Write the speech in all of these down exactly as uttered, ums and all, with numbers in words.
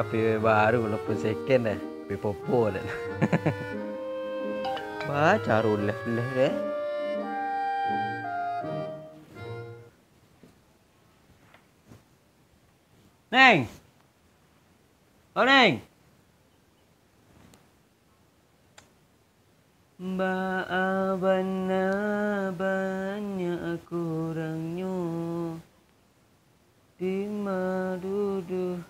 P baru walaupun second deh, P popo deh. Ba caro leh-leh deh. Neng! Oh, Neng! Baa bana banyak kurangnyo, di ma duduak.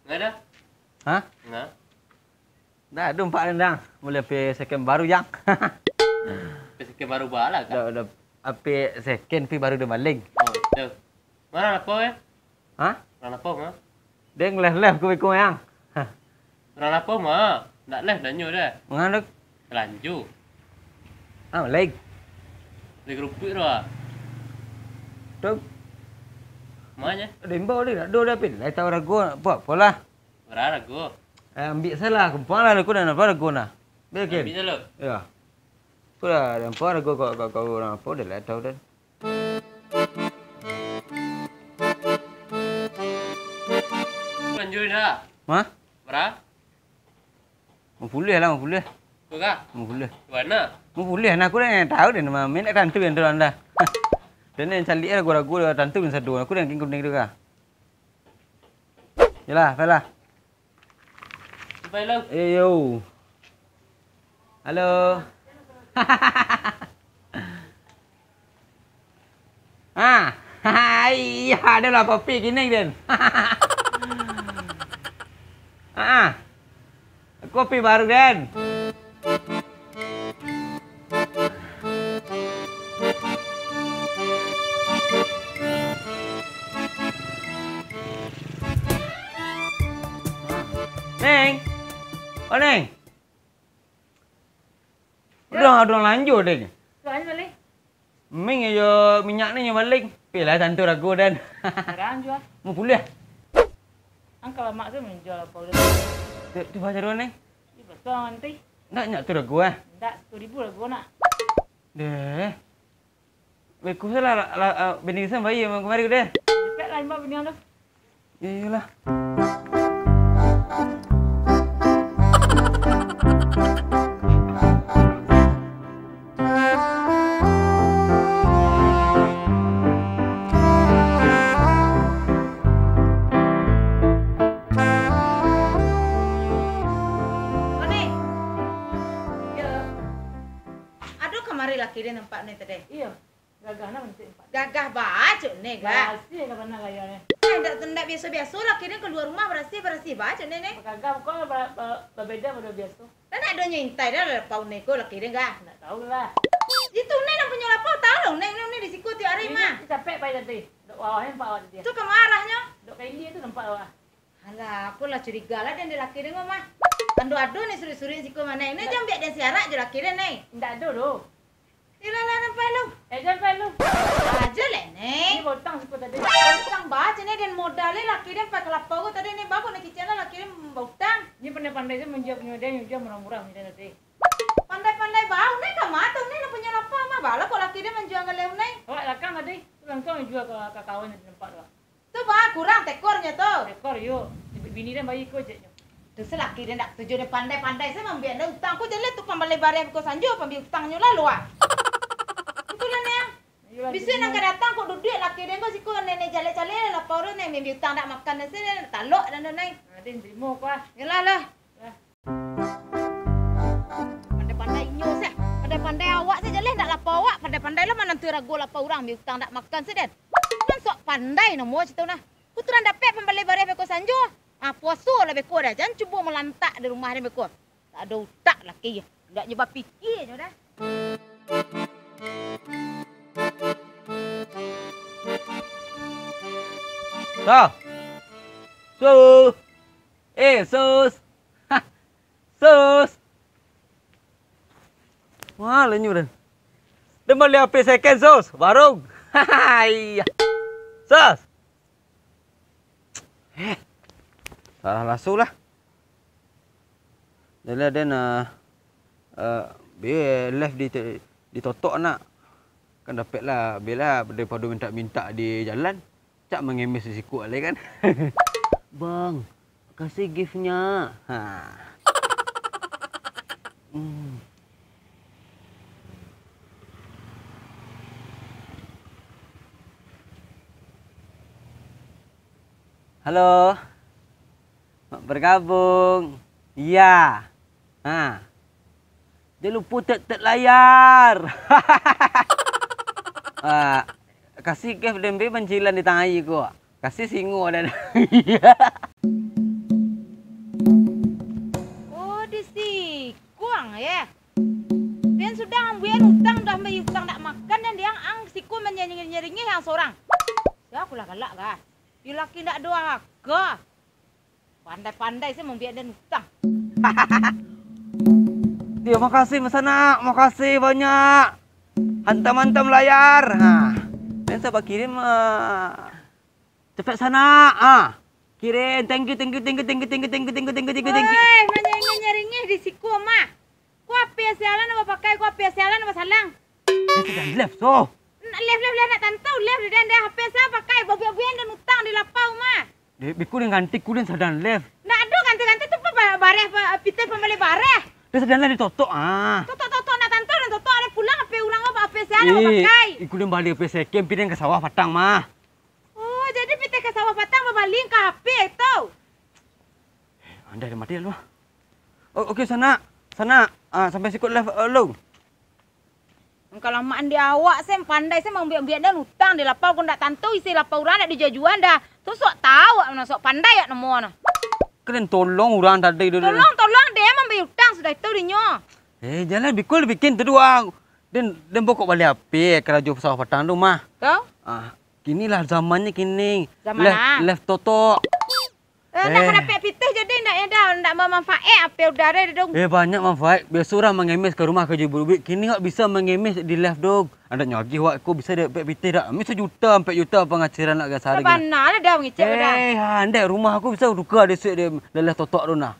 Nga dah? Hah? Nga? Dah, ado empat rendang. Mulai P second baru, Jang. P second baru bala, Kak? Dah, dah. P second, P baru dah maling. Oh, dah. Mano lapau, eh? Hah? Urang lapau mah. Deng leh-leh ku beko, Yang. Urang lapau mah. Ndak leh danyo dah. Mangano? Lanjo. Ah, leh. Leh kerupuk tu ah. Tu. Mah nyo? Dimbau leh, dak ado dah, Pin. Lai tahu rago, apo-apolah. Bara rago? Eh, ambiak salah, kumpuang lah, aku dah nampak rago nah. Biar, Kin. Ambiak salah. Yo. Aku dah nampak rago kau, kau, kau urang apo, dah lah tahu dah. Lanjut dah. Hah? Bara? Limo puluah lah, limo puluah. Kau kah? Limo puluah. Di mano? Limo puluah, nah, aku dah tahu deh nama. Main kat tantu yang tu anda. Dan yang caliak rago-rago dah tantu yang satu. Aku dah yang kuning tu kah. Yalah, baiklah. Sampai lo. Eh, yo. Halo. Ah, iya, ado lah kopi kini, Den. Ah, kopi baru, Den. Neng. Oh, Neng. Yo. Udah, udah lanjut, Neng. Lanjut balik. Ming yo minyak ni nyo balik. Pilah tantu ragu, Den. Sekarang jua. Limo puluah. Angka lamak tu menjual apa udah. Tu, tu baca dulu, Neng. Di pasar nanti. Ndak, nyak tu ragu, eh? Ndak, sepuluh ribu ragu nak. Deh. Bagus lah, lah, lah, ah, bini Gisam bayi yang kamari tu deh. Cepet lah, imbau bini tu. Iyolah. Ado kamari laki den nampak ni tadi? Iyo, gagah nah bantuak nampak. Gagah bacok ni, Kak. Barasiah ka panah gaya ni. Ah, indak, indak biaso-biaso laki den kalua rumah barasiah, barasiah bacok ni, ni. Bagagah, pokoknyo ba-, ba-, babeda pado biaso. Lah ndak ado nyo intai dah lapau ni ko laki den, Kak. Ndak tahu lah. Itu ni nan punyo lapau, tahu lah ni, ni, ni di siko tiok hari mah. Capek pai tadi. Dok wawahnyo nampak awak tadi. Tu ka ma arahnyo? Dok ka ilia tu nampak awak. Alah, aku lah curiga lah den dek laki den ko mah. Ando ado ni suri-suri siko mah, Neng. Ni jan biak den siarak jo laki den, Neng. Indak ado doh. Iyolah lah, nampak lu. Eh, jan pai lu. Aja leh, Neng. Ni bautang siko tadi. Bautang baca ni den modal ni laki den pai ka lapau ko tadi ni. Babu ni kicik lah laki den bautang. Ni pandai-pandai se manjua punyo den, manjua murah-murah punyo den tadi. Pandai-pandai bau, Neng, ka ma tu, Neng, nan punyo lapau mah. Bala kok laki den manjua galeh, Neng. Awak lakang tadi, tu langsuang manjua ka, ka kawan di tempat tu. Tu ba, kurang tekornyo tu. Tekor, yo. Bini den bayi ko, ceknyo. Tu se laki den dak katuju, den pandai-pandai se mambiak den utang. Ko jaleh tu pambaleh bareh beko sanjo, pambiak utangnyo lah luak. Itulah niang. Bisuak nan ka datang, kok duduak laki den ko siko, nenek jaleh-jaleh lapau tu, Neng, mambiak utang dak makan se, talok dan tu, Neng. Nah, den tarimo ko ah. Yalah lah. Lah. Pandai-pandai inyo se. Pandai-pandai awak se jaleh ndak lapau awak. Pandai-pandai lah manantu rago lapau urang, mambiak utang dak makan se den. Kan sok pandai namo cito nah. Kuturan dapek pambaleh bareh beko sanjo. Ah, puaso lah beko dah. Jan cubo malantak di rumah den beko. Tak ado utak laki. Ndak nyo bapikia nyo dah. Sah. Suh. Eh, Sus! Hah! Sus! Wah, lenyuk den. Den bali P second, Sus! Warung! Iya. Sus! Eh, salah lasu lah. Jadi den, eh, eh, bi live di, ditotok nak. Kan dapek lah, bela daripado mintak-mintak di jalan, cak mangemis di siko lai kan. Bang, kasih gift-nya. Ha. Hmm. Halo. Mak bergabung. Iya. Ha. Jan lupo tek-tek layar. Ah, kasih gift den be mancilan di tangai ko. Kasih singo den. Oh, di sikuang, ye. Den sudah mambuek utang, dah mambayia utang dak makan, dan diang ang siko manyaringih-nyaringih ang sorang. Sia kulah galak, kah? Iyo laki ndak doa ka. Pandai-pandai se mambiak den utang. Yo, makasih basanak, makasih banyak. Hantam-hantam layar. Ha. Den sabab kirim, ah, capek sanak. Ah. Kirim, thank you, thank you, thank you. Woi, manyaringih-nyaringih di siko mah. Ko H P sia lah nan bapakai, ko H P sia lah nan basalang. Den sadang live, so. Nak live, live, live, nak tantu live, den, den H P sia pakai, babuek-buek den utang di lapau mah. Dek, beko den ganti, ko den sadang live. Nak ado ganti-ganti tu pa ba-, bareh, pa, pitih pambali bareh. Den sadang live ditotok, ah. Totok-totok nak tantu, den totok, den pulang H P urang ko, H P sia lah bapakai. Ih, iko den bali H P second, pi den ka sawah patang mah. Oh, jadi pitih ka sawah patang babali ka H P tu. Andai den mati lalu. Oh, oke, sanak. Sanak, ah, sampai siko live, eh, lu. Kalamaan di awak se, pandai se mambiak-biak den utang di lapau, ko ndak tantu isi lapau urang ndak dijajuan dah. Tu sok tau awak mano, sok pandai awak namo nah. Kan den tolong urang tadi tu. Tolong, tolong den mambayia utang sudah itu dinyo. Eh, jan lah bikul bikin tu doang. Den, den pokok bali H P karajo sawah patang tu mah. Kau? Ah, kini lah zamannyo kini. Zaman live, ah? Live totok. Eh, ndak ka dapek pitih jadi ndak, yo dah, ndak bamanfaat H P udah deh, dong. Eh, banyak manfaat. Biaso urang mangemis ka rumah karajo buruik, kini awak bisa mangemis di live, dong. Andaknyo agiah awak ko bisa dapek pitih dak? Amin sajuta, ampek juta pangaciran nak gasari. Sabana lah dah mangecek dah. Eh, andek rumah ko bisa tuka disuak di live totok tu nah.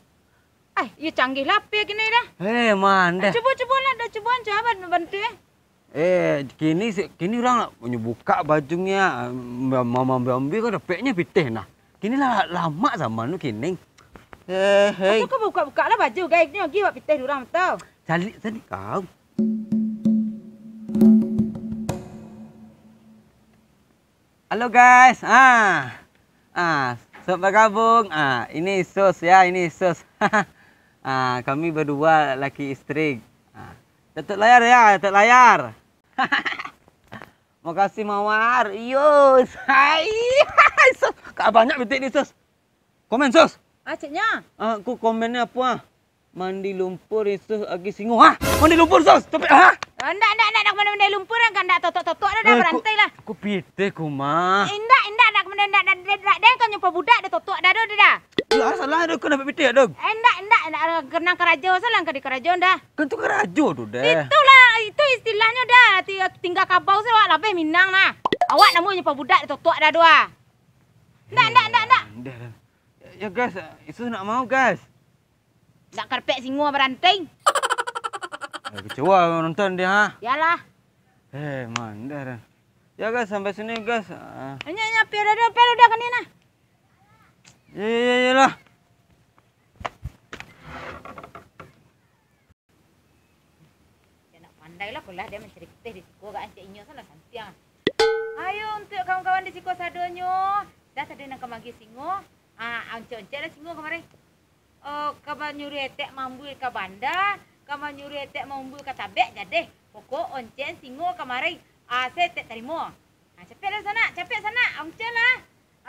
Eh, iyo canggih lah H P kini dah. Eh, mandeh. Cubo, cubo lah, dah cubo, cubo bantu, eh. Eh, kini si-, kini urang nyo bukak bajunyo, ma-, ma-, maambiak-ambiak kan dapeknyo pitih nah. Kini lah lamak zaman tu kini. Eh, hei. Aku ka bukak-bukak lah baju, guys. Nyo agiah awak pitih di urang tu. Caliak tadi kau. Halo guys, ah, ah, selamat bergabung, ah, ini Sus ya, ini Sus, ah, kami berdua laki istri, ah, tutup layar ya, tutup layar, makasih Mawar, iyo, hai, Sus, kak banyak betik ni Sus. Komen, Sus. Ah, ceknya. Ah, ku komennyo apo, ah? Mandi lumpur, Sus, agiah singo. Hah? Mandi lumpur, Sus? Tapi, hah? Ah, ndak, ndak, ndak, ndak, mandi, mandi lumpur, kan ndak totok-totok dah, dah, eh, barantai lah. Ku pitih, ku mah. Indak, indak, ndak, ndak, ndak, ndak, ndak, den kan nyumpah budak, dah totok dah, dah, dah, dah. Lah, salah dah, kau dapat pitih, dah. Eh, indak, indak, indak, kenang karajo, salah ka di karajo dah. Kan tu karajo tu, dah. Itulah, itu istilahnyo dah, ti-, tingga kabau se awak labih Minang nah. Awak namuah nyumpah budak, dah totok dah, dah. Ndak, ndak, ndak, ndak. Ndak, dah. Ya, guys, Sus nak mau, guys. Ndak karpet singo barantai. Eh, kecewa nonton dia, ha? Yalah. Eh, mandeh dah. Ya, guys, sampai sini, guys. Ah. Inyo, inyo, pi dah, dah, pi dah, kini nah. Ya, ya, ya, ya lah. Jan pandai lah, ko lah den mancari pitih di siko, gak ancak inyo salah santiang. Ayo, untuak kawan-kawan di siko sadonyo, dah tadi nan ka magiah singo, ah, oncek-oncek lah singo kamari. Oh, ka manyuruah etek maambuih ka banda, ka manyuruah etek maambuih ka tabek, jadeh. Pokok oncek singo kamari, ah, se etek tarimo. Ah, capek lah sanak, capek sanak, oncek lah.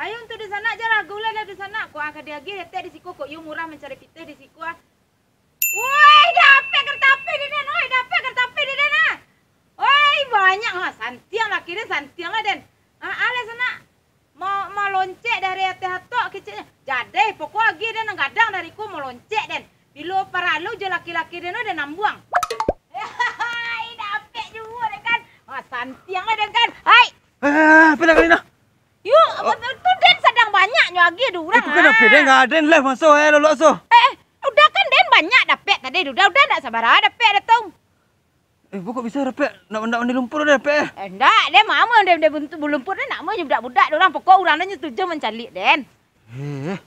Ayo, untuak di sanak, jan ragu lah di sanak. Ko, ah, ka diagiah etek di siko, ko iyo murah mancari pitih di siko, ah. Woi, dapek kereta api di den, woi, dapek kereta api di den, ah. Woi, banyak, ah, santiang laki den, santiang lah den. Ah, alah sanak. Ma-, maloncek dari ateh atok keceknyo. Jadeh, pokok agiah den nan gadang dari ko maloncek den. Bilo paralu jo laki-laki den, den ambuang. Hai, dapek juo den kan. Ah, santiang lah den kan. Hai. Eh, pindah kali nah. Yu, tu den sadang banyaknyo agiah di urang. Itu kan ah. Dapek den, nggak den live masuk, eh, lolok so. Eh, eh, udah kan den banyak dapek tadi, udah, udah ndak sabara dapek dah tu. Eh, pokok bisa dapek, nak, nak mandi lumpur dah dapek, eh. Eh, ndak, den mama den, den buntu-, bulumpur den, nak mah jo budak-budak den urang. Pokok urang den nyo tujuah mancaliak den. Eh.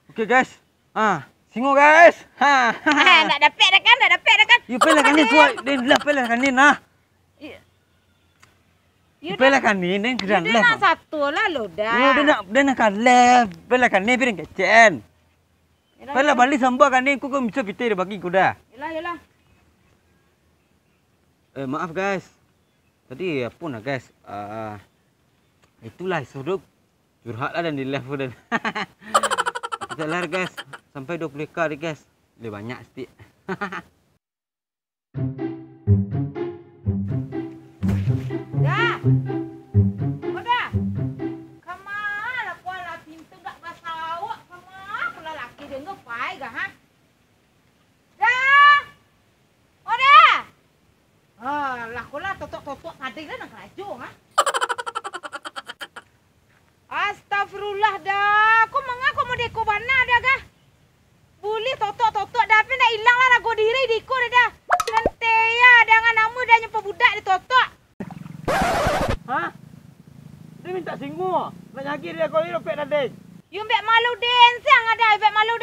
Oke, guys. Ah, singo, guys. Ha. Eh, ndak dapek dah kan, ndak dapek dah kan. Yo, pelah kan ni kuat. Den lah, pelah kan ni nah. Iyo. Yo, pelah kan ni, den kedan lah. Satu lah lo dah. Yo, den nak, den nak kalah. Pelah kan ni, piring kecen. Yolah, pelah yolah. Bali sambal kan ni, ku, ku bisa pitih dibagi ku dah. Yolah, yolah. Eh, maaf, guys. Tadi apo nah, guys? Ah, itulah isu tu. Curhat lah dan di live dan. Salah, guys. Sampai dua puluh ekor deh, guys. Lebih banyak sikit. Dah. Kok dah? Kama lah kau lah pintu dak basauk, kama pula laki dengar pai gah, ha? Dah. Oh, dah. Ah, lah, kau lah totok-totok tadi lah nak karajo, ha? Astagfirullah dah. Kau manga kau modeko bana dah gah? Bulih totok-totok dah, tapi nak ilang lah rago diri di iko dah. Nanti ya, dengan nama dah nyo pabudak ditotok. Hah? Dia minta singo. Nak nyagi dia kau ni dopek tadi. Yo, bek malu den, siang ada, bek malu